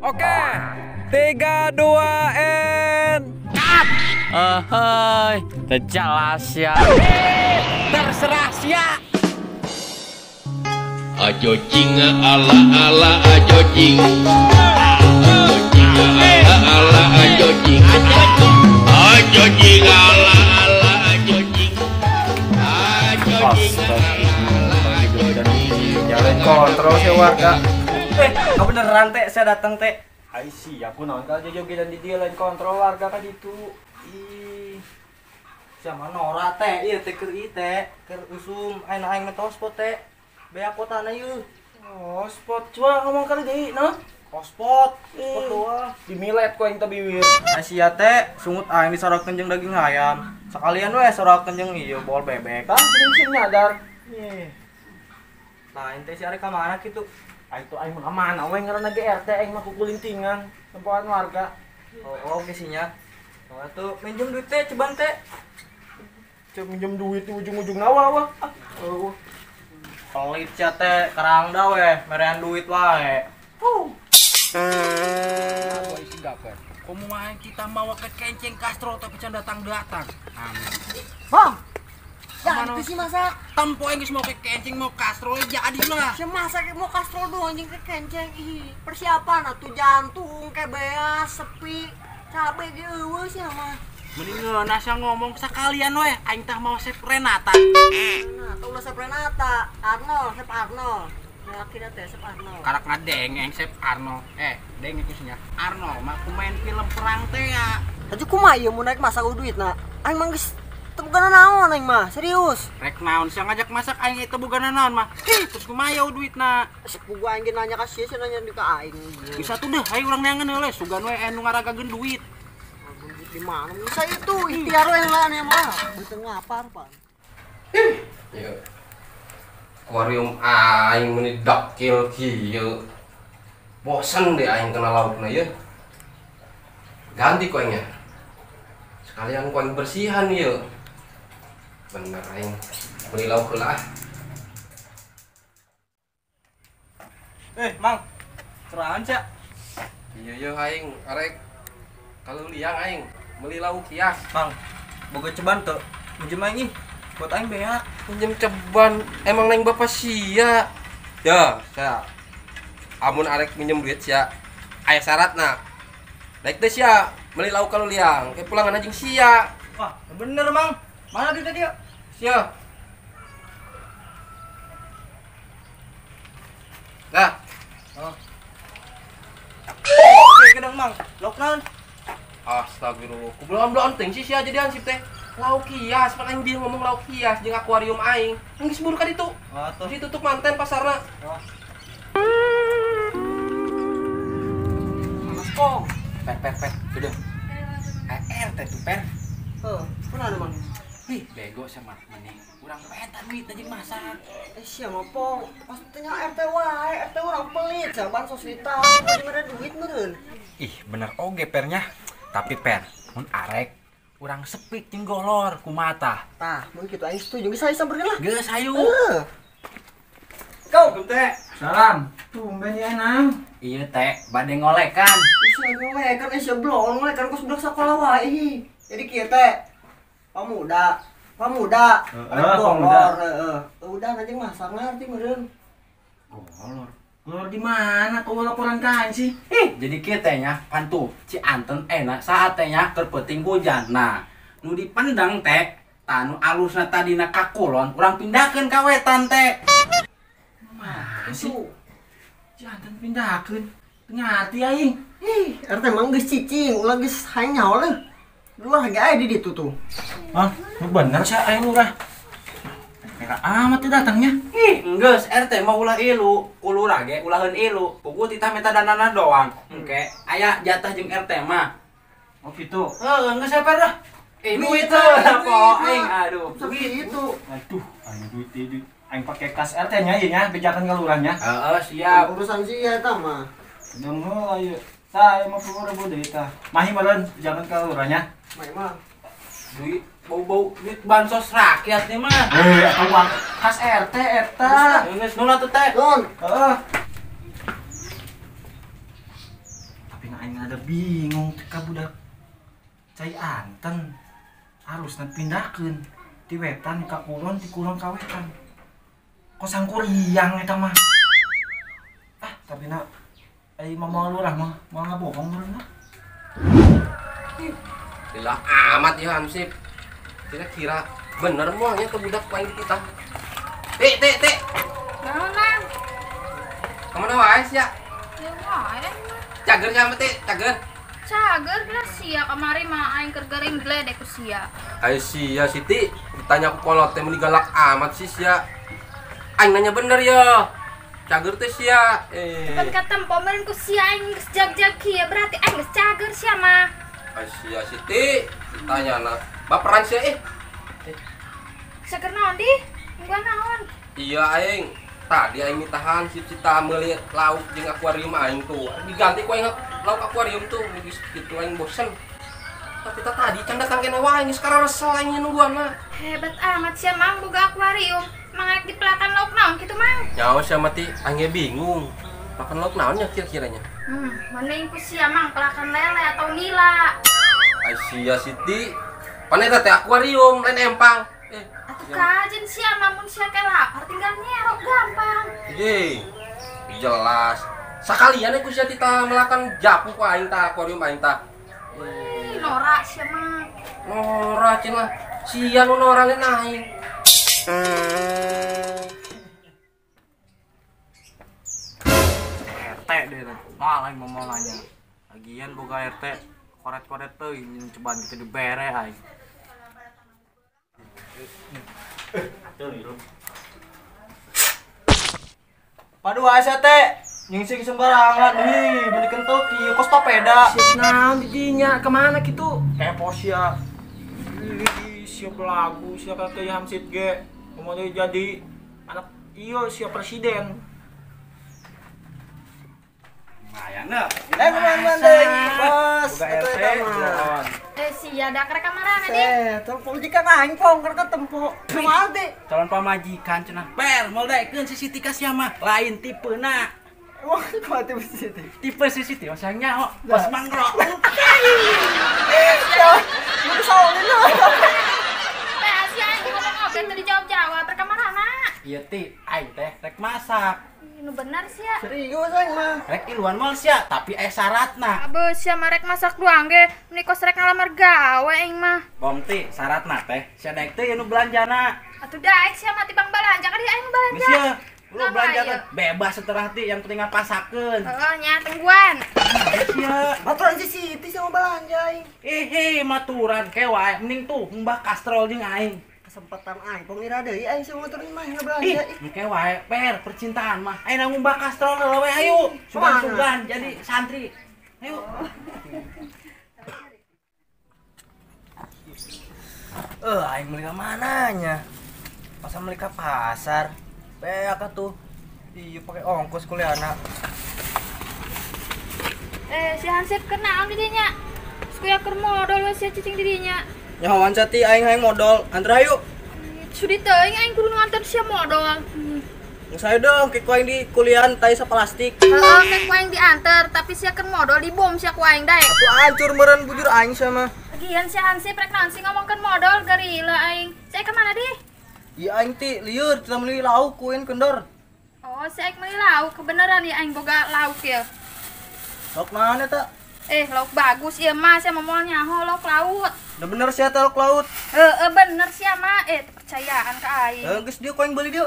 Oke, 3, 2, N. Cut. Hei, jelas ya. Terserah sia. Ajo cinga ala ala ajo cing. Ajo cinga ala ala ajo cing. Ajo cinga ala ala ajo cing. Ajo cinga ala ala ajo cing. Jalan kontrol sih warga. Kau beneran teh, saya datang teh. Ai siap kunaon kalau jojogedan di dia lain kontrol warga kan itu. Ih. Siapa nora teh, ieu teh keur ieu teh, keur usum aing aing mah hotspot teh. Beak kotana ieu. Oh, spot coba ngomong kali deui, no? Hotspot, spot doang. Dimilet ku aing teh biwir. Asia teh sungut aing disorakeun jeung daging ayam. Sekalian we sorakeun jeung ieu bol bebek. Tah, jeung sing nyadar. Ih. Nah, ente si arek ka mana kitu? Aing tuh aing mah mana we ngaranna ge RT aing mah kukulintingan tempoan warga. Oh, oke sih nya. Oh, atuh minjem duit teh ceban teh. Cek minjem duit di ujung-ujung nawa wah. Ah, eueuh. Pelit sia teh karangda we, merean duit wae. Aku isi gaper. Komo aing kita mau ke kenceng Castro tapi can datang-datang. Amin. Bang. Ya itu sih masak. Tempo aing geus mau ke kenceng mau Castro jadi lah. Si masak mau Castro doang jeung ke kenceng. Ih, persiapan atuh jantung ke beas sepi. Cabe ge eueuh sia mah. Mending ngeunah sia ngomong sakalian we aing tah mau Chef Renata. Renata ulah Chef Renata, Arnold, Chef Arnold. Nah, akhirnya teh Chef Arnold. Karak ngadengeng Chef Arnold. Deng iku nya. Arnold mah pemain film perang teh ya. Haji kumaha ieu mun naik masak duitna? Aing mah geus teu bogana naon aing mah, serius. Rek naon sia ngajak masak aing teu bogana naon mah. Ih, terus kumaha yeuh duitna? Sepugu aing ge nanya ka sia, sia nanya di ka aing. Bisa tuh deh, aing urang neangan heula sugan we anu ngaragageun duit. Duit di mana? Bisa itu ikhtiar we lah nya mah. Beuteung ngapar, Pak. Ieu. Akuarium aing meuni dakil kieu. Bosen deh aing kena laukna ieu. Ganti ku aing nya. Sekalian ku aing bersihan ieu. Bener aing meuli lauk heula ah. Mang. Cerahan sia. Iya ieu aing arek kalau liang aing meuli lauk hias. Mang, boga ceban teu? Minjem aing ih. Buat aing beak. Minjem ceban emang neng bapak sia. Ya, sia. Amun arek minjem duit sia, aya syaratna. Daek teh sia meuli lauk kalau liang, ke pulangan anjing sia. Wah, bener Mang. Mana duitnya dia? Sia. Nah. Oh. Oke, kedang Mang. Lauk naon? Astagfirullah. Kubelaan-belaan teuing sih sia jadi hansip teh. Lauk hias, pan aing dia ngomong lauk hias jeung akuarium aing. Geus buru ka ditu. Atuh. Ditutup manten pasarna. Oh. Panas kok. Per per per, sudah. RT tuh per. Heuh, kunaon Mang? Ih, bego sama mending urang peta duit anjing masak. Sia mah pong, pastinya RT wae, RT urang pelit, sia bansos ditawar mere duit meureun. Ih, bener oge pernya. Tapi per, mun arek urang sepik jeung golor kumaha. Tah, mun kitu aing setuju geus hayu sampeurkeun lah. Geus hayu. Go, teh. Salam. Tumben ya nang. Iya teh, bade ngolekan. Sia ngolekan sia blong, ngolekan ku sebelah sakola wae. Jadi kieu teh. Pemuda, pemuda, golor, heeh. Udah anjing masak ngarti meureun. Golor. Golor di mana? Kau laporan ka sih? Ih, jadi kieu teh nya, pantu Cianten enak saat teh nya keur peuting hujan. Nah, nu dipendang teh, tanu alusna tadina ka kulon, urang pindahkeun ka wetan teh. Mana sih? Cianten pindahkeun. Teu ngarti aing. Ih, RT mah geus cicing, ulah geus hayang nyaho leuh. Luar ge aya di ditu tuh. Hah? Bener sih aing lurah. Merah amat tuh datangnya. Ih, geus RT mah ulah ilu, ku lurah ge ulaheun ilu. Puguh titah minta danana doang. Engke aya jatah jeung RT mah. Oh gitu. Heeh, geus sabar dah. Duit tuh apa aing aduh. Duit itu. Aduh, aing duit itu. Aing pakai kas RT nya ieu nya, bejakan ka lurahnya. Heeh, siap. Urusan sia eta mah. Deung heula ieu. Tah, 50.000 deui tah. Mahi meureun bejakan ka lurahnya. Mahi mah. Duit bau-bau duit bansos rakyat nih mah. Eta uang kas RT eta. Geus nu atuh teh. Nun. Heeh. Tapi na aing ada bingung ka budak cai anten harusna pindahkeun ti wetan ka kulon, ti kulon ka wetan. Kok sangkuriang eta mah. Ah, tapi na ai mama lurah mah mau ngabohong meureun lah. Lila amat ya Hansip. Kira-kira bener moalnya ke budak paling kita. Tik tik tik. Naon Nang? Kemana wae sia? Ya wae. Cager sia teh, cager. Cager lah sia kamari mah aing keur gering gledek ku sia. Ayo sia Siti, ditanya ku kolot teh meuni galak amat sih sia. Aing nanya bener ya. Cager teh sia. Kan katempo meureun ku sia aing geus jag-jag kieu berarti aing geus cager sia mah. Ayo sia Siti, ditanya na. Baperan sia eh. Cager naon di? Gua naon? Iya aing. Tadi aing mitahan si Cita meuli lauk jeung akuarium aing tuh. Diganti ku aing lauk akuarium tuh geus kitu aing bosen. Tapi tadi can datang kene wae geus karesel aing nungguanna. Hebat amat sia Mang boga akuarium. Mang rek dipelakan lauk naon kitu Mang? Nyaho sia mah ti aing ge bingung. Pelakan lauk naon nya kira-kiranya? Mending ku sia Mang pelakan lele atau nila. Ai sia Siti, pan eta teh akuarium lain empang. Atuh kajen sia mun sia ke lapar tinggal nyerok gampang. Ih, jelas. Sakalian ku sia tita melakan japu ku aing ta akuarium aing ta. Ih, norak sia mah. Norak cenah. Sia nu norak lain aing. RT deh, mal aing mau nanya. Lagian boga RT koret-koret teuing cobaan kitu dibere aing. Padu asa teh nyungsing sembarangan ih meuni kentel kieu kos topeda. Sip naon didinya kemana kitu? Kepo sia. Ih sia belagu sia ka teh Hamsid ge. Mau jadi anak iyo sia presiden. Lumayan lah. Lumayan deh, bos. Buka RT. Sia da kerek kamarana di. Telepon jika aing pong keur ketempo. Kumaha teh? Calon pamajikan cenah. Per, moal daekeun si Siti ka sia mah. Lain tipena. Emang kumaha tipe si Siti? Tipe si Siti mah sayang nyaho, bos mangro. Ya, mun saulin lah. Teh sia aing ngomong oge teu dijawab-jawab rek kamarana. Ieu ti aing teh rek masak. Nu bener sia. Serius aing mah. Rek iluan moal sia, tapi aya syaratna. Abe sia mah rek masak doang ge, meuni kos rek ngalamar gawe aing mah. Bom ti syaratna teh sia daek teh nu belanjana. Atuh daek sia mah tibang balanja ka dieu aing balanja. Geus sia, lu belanja teh bebas seterah ti yang penting ngapasakeun. Heeh nya tungguan. Sia. Maturan si Siti sama balanja aing. Ih, maturan ke wae mending tuh mbah kastrol jeung aing. Kesempatan aing pengira deui aing sama maturan mah ngebelanja. Ih, engke wae per percintaan mah. Aing ngumbah kastrol heula we ayo. Sugan-sugan jadi santri. Ayo. Aing meuli ka mana nya? Masa meuli ka pasar? Beak atuh. Iya pakai ongkos kuliahna. Si Hansip kenaon di dinya? Sukuya keur modal we sia cicing di dinya. Nyahoan sati aing hayang modal, antar ayo. Sudi teuing aing kudu nganter sia modal. Geus ayo dong, ke ku aing di kuliahan tai saplastik. Heeh, ke ku aing diantar, tapi sia keur modal dibom sia ku aing daek. Atuh hancur meureun bujur aing sia mah. Lagian sia Hansip rek naon sih ngomongkeun modal garila aing. Sia ka mana dih? Iya aing ti lieur teu meuli lauk kuin kendor. Oh, sia aing meuli lauk, kebeneran ya aing boga lauk ya. Lauk naon eta? Lauk bagus ieu mah sia mah moal nyaho lauk laut. Udah bener sia teh lauk laut. Heeh bener sia mah. Kepercayaan ka aing. Geus dieu ku aing beuli dieu.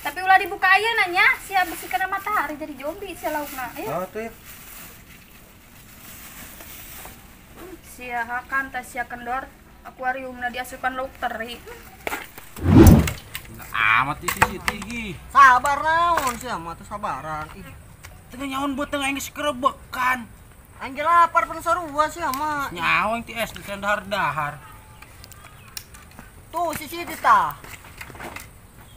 Tapi ulah dibuka ayeuna nya, sia besi kena matahari jadi zombie sia laukna. Ayo. Oh, tuh ya. Sia hakan teh sia kendor akuariumna diasupan lauk teri. Amat si Siti gi. Sabar naon sia mah teu sabaran. Ih, teu nyaon beuteung aing geus kerebekan. Aing ge lapar pan sarua sia mah. Nyaho aing ti es geus dahar-dahar. Tuh si Siti tah.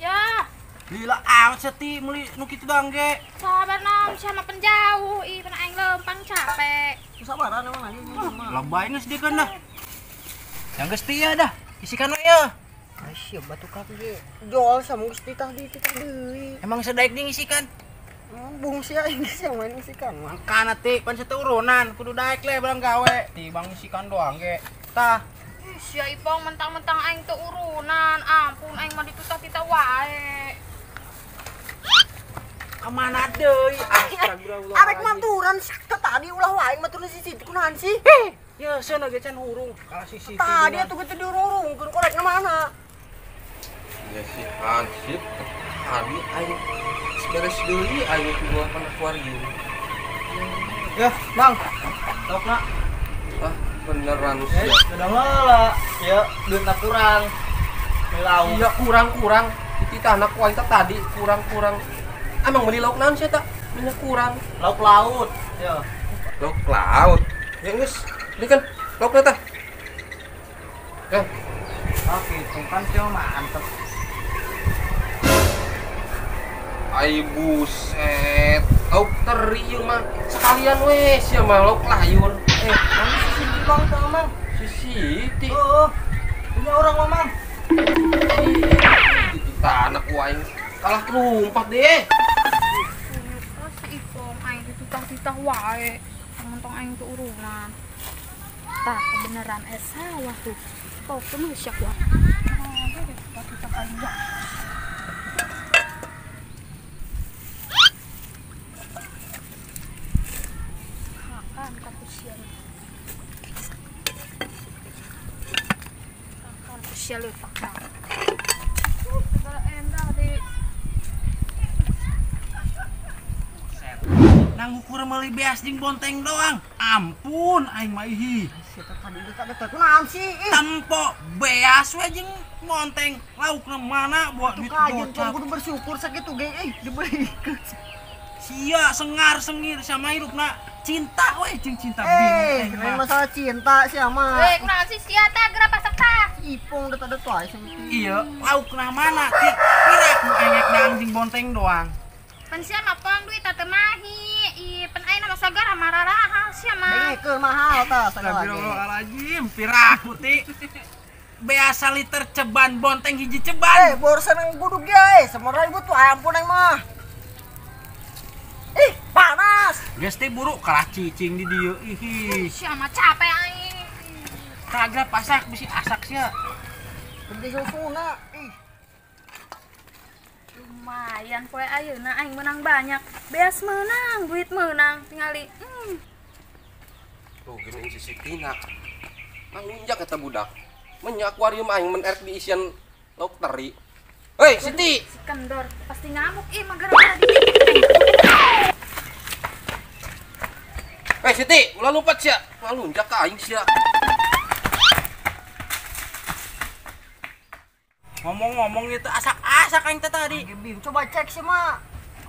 Ya. Lila amat Siti meuli nu kitu dang ge. Sabar nom sia mah penjauh, ih pan aing lempang capek. Sabaran emang anjing mah. Lebay geus diekeun dah. Yang geus teu dah, isikan we yeuh. Ai sia batu kaki ge. Jual sama geus titah deui, titah deui. Emang sedaek di ngisikan? Bung sia ini sih yang main isikan mah. Kana ti pan saturunan kudu daek le barang gawe. Ti bang isikan doang ge. Tah. Sia Ipong mentang-mentang aing teu urunan. Ampun aing mah ditutah-titah wae. Kemana deui? Astagfirullah. Arek manturan tadi ulah wae maturan si Siti kunaon sih? Ya seuna ge can hurung. Kalah si Siti. Tadi atuh kitu diurung-urungkeun korek na mana? Ya si Hansip tadi aing beres deui aing kumaha akuarium. Ya, Bang. Laukna. Ah, beneran sih. Udah heula. Ya, duitna kurang. Lauk. Iya, kurang-kurang. Dititah anak ku aing tadi kurang-kurang. Emang beli lauk naon sih tak? Minyak kurang. Lauk laut. Ya. Lauk laut. Ya geus, beli kan laukna tah. Kan. Oke, itu kan cuma mantep. Ai buset. Lauk teri ieu mah. Sekalian we sia mah lauk layur. Mana si Siti Bang tah Mang? Si Siti. Heeh. Punya orang mah Mang. Dititah anak ku aing. Kalah lompat deh. Si Ipong aing ditutah-titah wae. Mentang aing teu urunan. Tah kebenaran sawah tuh. Tok mah siap wae. Ditutah-titah aing wae. Hakan kapusian. Hakan kusial pak. Segala endah di nang ukur meuli beas jeung bonteng doang. Ampun aing mah ih. Sia tadi teh kunaon sih? Tempo beas we jeung bonteng. Laukna mana buat duit bocah. Kudu bersyukur sakitu ge euy dibelikeun. Sia sengar sengir sama hirupna cinta we jeung cinta bingung. Lain masalah cinta sia mah. Hei, kunaon sih sia tah geura pasak tah. Ipong teh tadi tuh sia. Iya, laukna mana ti? Pira ku engek daang jeung bonteng doang. Pan sia mah pong duit teh mahi. Ih, pan ayeuna mah sagara mararahal sia mah. Dengekeun mahal tah sagala. Astagfirullahaladzim, piraku ti. Biasa liter ceban bonteng hiji ceban. Borsan yang gudug ge, 9.000 tuh ampun aing mah. Ih, panas. Geus teh buruk kalah cicing di dieu ih. Sia mah capek aing. Kagak pasak bisi asak sia. Gede susuna ih. Lumayan poe ayeuna aing menang banyak. Beas menang, duit menang, tingali. Tuh geuning si Sitina. Mangunjak eta budak. Menya akuarium aing men erek diisian lauk teri. Hei, Siti. Si kendor pasti ngamuk ih mah gara-gara di. Hei Siti, ulah lompat sia. Ngalunjak ka aing sia. Ngomong-ngomong itu asak-asak aing teh tadi. Coba cek sih mah.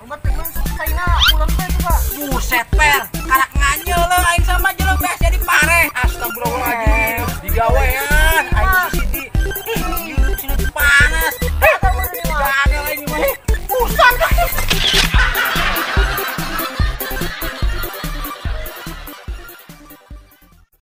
Obat temen saina pulang teh coba. Buset per, karak nganyel leuh aing.